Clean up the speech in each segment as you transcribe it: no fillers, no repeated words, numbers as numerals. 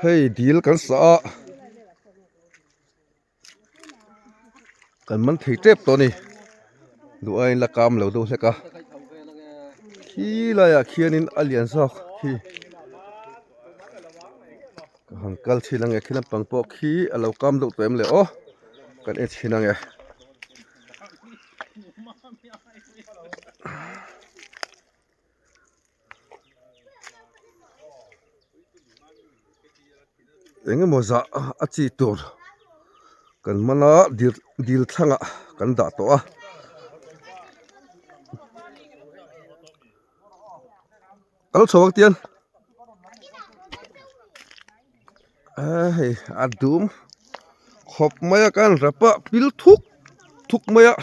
Hei dil kan sah a kan man thei tep tawh a ni duh aiin la kam lo deuh hlek a khi laiah khianin a lian zawk khi ka han kal chhin ange khi lampang pawh khi a lo kam deuh tawh em le aw kan en chhin ange. Eng emaw zah a chi tur kan man a dil dil thlangah kan dah tawh a. Kal chho ang tiang a hei a dum khawp mai a kan rap a pil thuk thuk mai a.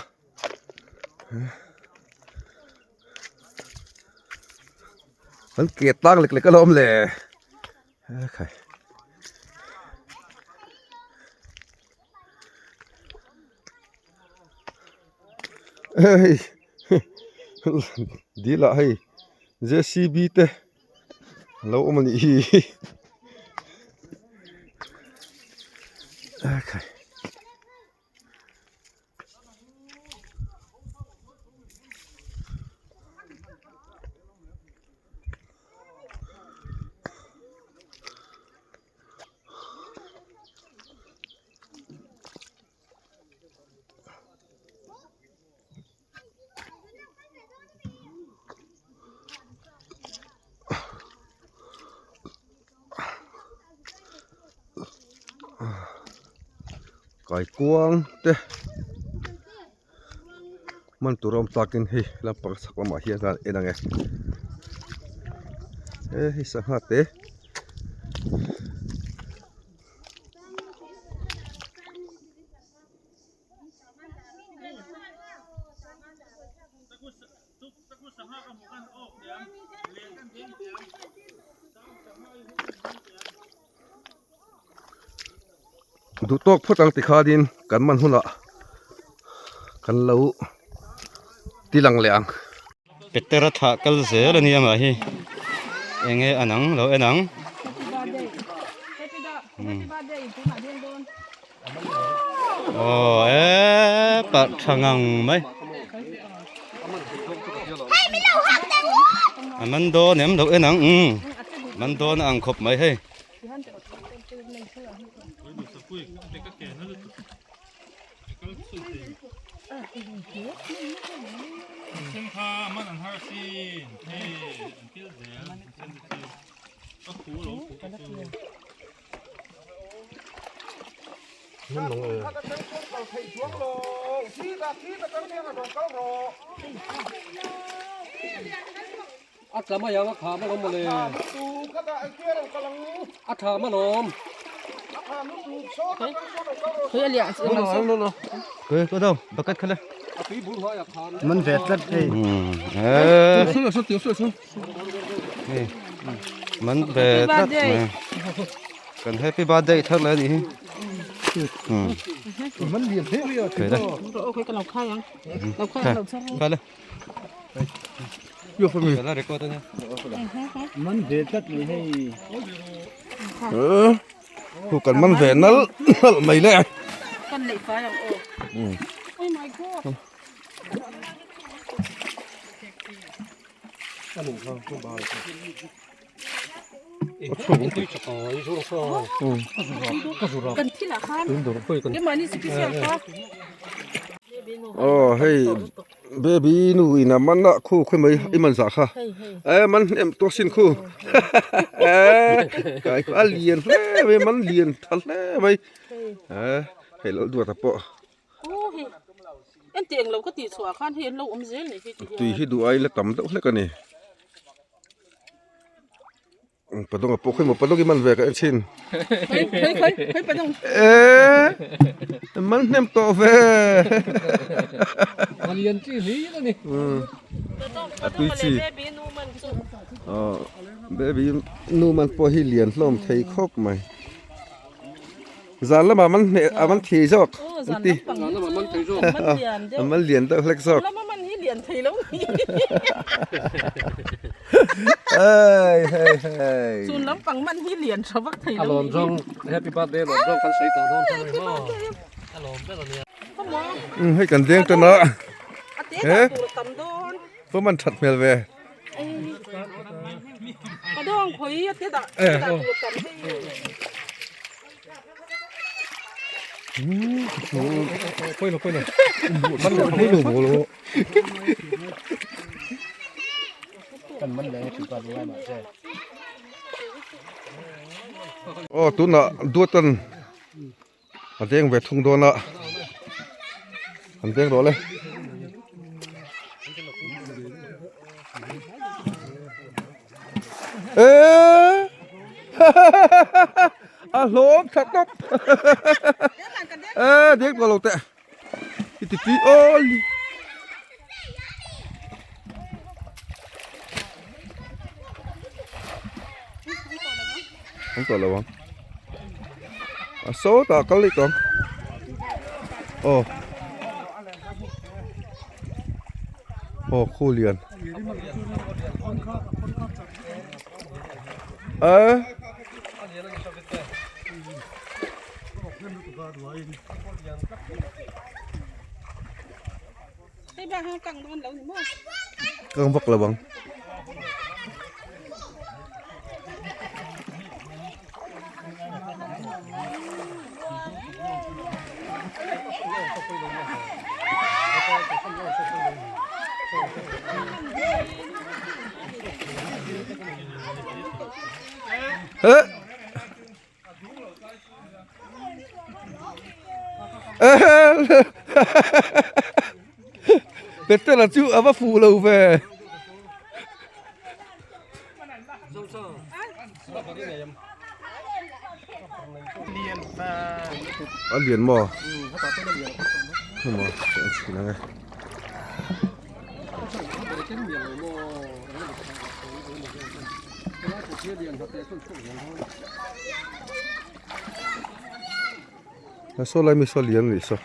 An ke tlang lek lek alawm le khai hei dil ah hei J_C_B te alo awm anih hi khai. Kaikuang te hman tur a awm takin hei lampang chhak lamah hian khan en ang e he hei sangha te. Duh tawk phawt ang tikhanin kan man hunah kan lo ti lang leh ang. Petera thlah kal zel a nia mah hi eng nge an ang lo en ang. Aw e parh tha ngang mai. A man dawn em lo en ang umm man dawn a ang khawp mai hei. A tla mai ang a kham alawm mawle. A tham alawm. Koi ko do bucket khale. Man ve tlat hei. Man ve tlat mai. Kan happy birthday thar lai ni hi. Man lian hle mai a. Koi le. Okay ka lo khai ang. Lo khai lo chang. Khai le. Yo fa mi. Ka la record ania. Man ve tlat mai hei. Khu kan man ve nal nal mai le. Kan lei fai ang aw. Oh my god. Kan thil ah khan keimahni special kha. Aw hei baby nu in a man a khu khawi mai i man zah kha e man hnem tawh sin khu kai a lian hle mai man lian tha hle mai e hei lo duat a pawh. En tih englo ka tih chhuah khan hei an lo awm zel nih hi ti hian. Tui hi duh aiin la tam deuh hlek a ni. Padawng a pawh khawi maw padawng i man ve ka en chhin. Khawi khawi khawi khawi padawng. Eee man hnem tawh ve. A lian chi hlir a ni. A tui chi. Aw baby nu man pawh hi lian hlawm thei khawp mai. Zan lamah man hneh a man thei zawk an ti. Zan lamah man thei zawk. A man lian deuh hlek zawk. Zan lama man hi lian. lian thei lo ni. Hey hey hey. Chhun lampang man hi lian tha vak thei lo A lawm ni. zawng happy birthday lawm zawng kan sawi tawh dawn tho mai maw. A lawm ber a nia. Um hei kan deng tan a. A te dah tur a tam dawn. Fa man that hmel ve. Ka dawng khawi a te dah tur a tam hei. Aw tunah duatan a deng ve thung dawn a an deng rawh le. Eee a hlawm tha tawp eee deng tawh lo teh i ti tui awl an tawh lo ang a sawtah kal leh tawh ang aw aw khu lian. Ê Căng vak lo ang. Ê Petera chu a va fuh lo ve. A lian maw? Hei maw a chhin ang e. A saw lai mi saw lian a nih saw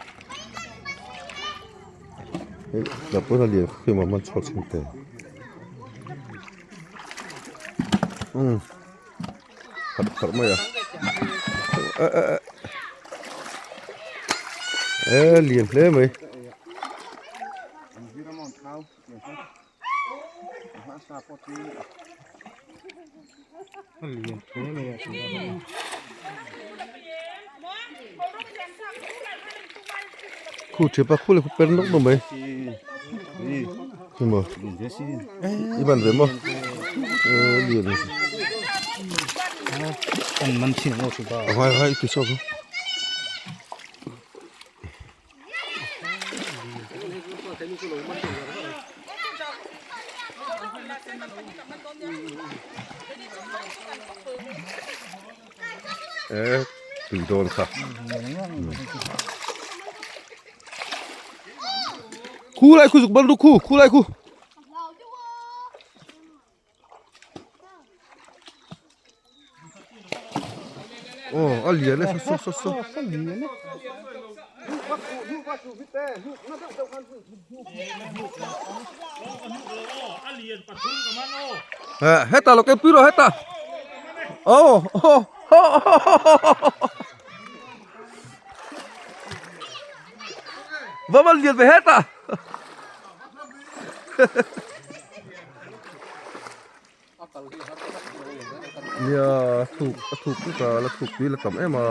hei tah pawn a lian khawp hi maw hman chhuak chhin teh umm khat khat mai a eh eh eh eh lian hle mai. Khu thipa khu leh khu per nawk nawk mai emaw i ban ve maw lian a ngai ngai i ti chhuak ang. Eh tui dawn kha khu lai khu zuk ban ru khu khu lai khu Aw a lian e saw saw saw Eh heta lo ke pui rawh heta aw aw va va lian ve heta Nia thuk a thuk tuk a la thuk tui la tam em a.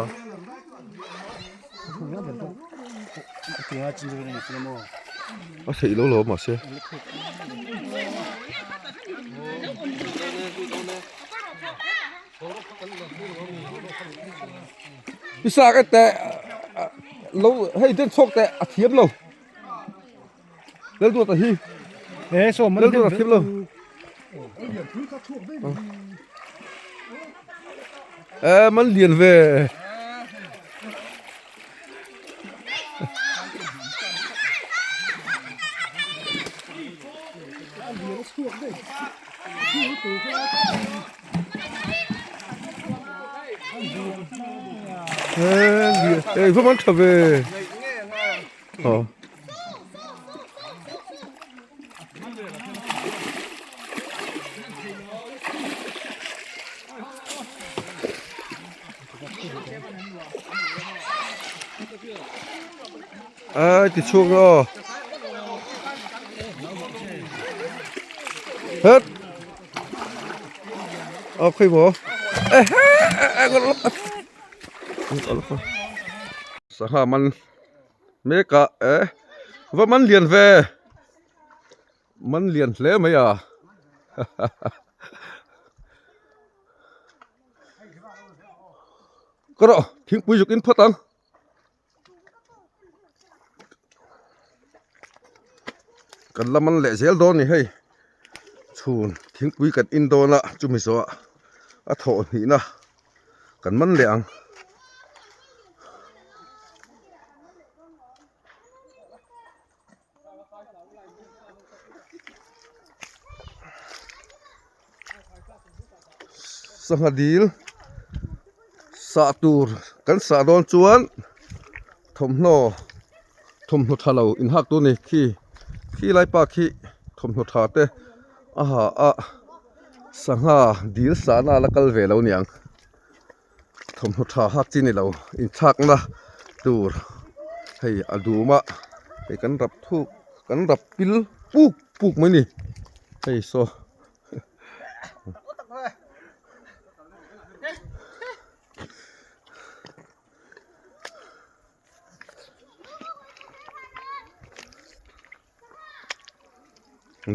A theih lo lo mahse. I sak e teh lo hei den chhuak teh a thiam lo. Lal duat a hi. Eh so man Lal duat a thiam lo. Eh man lian ve. Eh lian eh va man tha ve. Aw. Ai ti chhuak rawh aw. Het. Aw khawi maw. Sangha man mek a eh va man lian ve. Man lian hle mai a. Ka rawh thingpui zuk in phawt ang. Kan la man leh zel dawn a ni hei chhun thingpui kan in dawn a chumi zawhah a thawh hnihna kan man leh ang. Sangha dil sah tur kan sah dawn chuan thawmhnaw thawmhnaw tha lo inhak tur a ni khi khi lai pa khi thawmhnaw tha te a ha a sangha dil sahna a la kal ve lo niang. Thawmhnaw tha hak chi ni lo inthlakna tur hei a dum a hei kan rap thuk kan rap pil puk puk mai a ni hei saw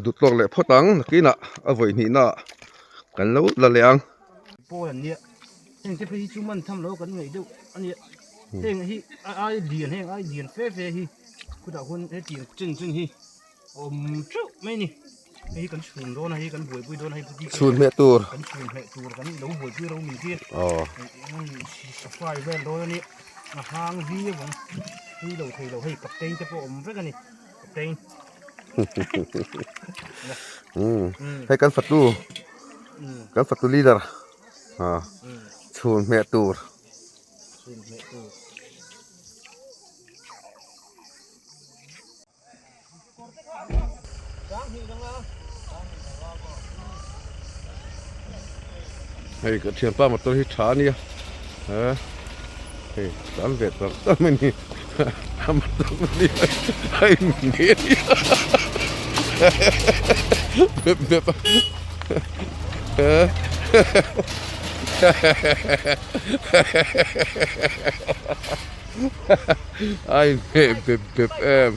Dut tawk leh phawt ang nakinah a vawi hnihna ah kan lo la leh ang. Pawl an nia heng te phei hi chu man tham lo kan ngaih deuh a nia heng hi a ai lian heng ai lian fe fe hi khutah khuan hetiang chen chen hi a awm teuh mai a ni hei hi kan chhun dawn a hei kan buaipui dawn a hei Chhun hmeh tur kan chhun hmeh tur kan lo buaipui ro min tir safai vel dawn a nia a hang viau ang tui lo thei lo hei captain te pawh a awm vek a ni. Hei kan fatu kan fatu leader chhun hmeh tur. Hei ka thianpa motor hi tha ania eh hei tlan ve tak tak mai ni a motor hi a in hmeh ania bep bep a eh a in hmeh bep bep em.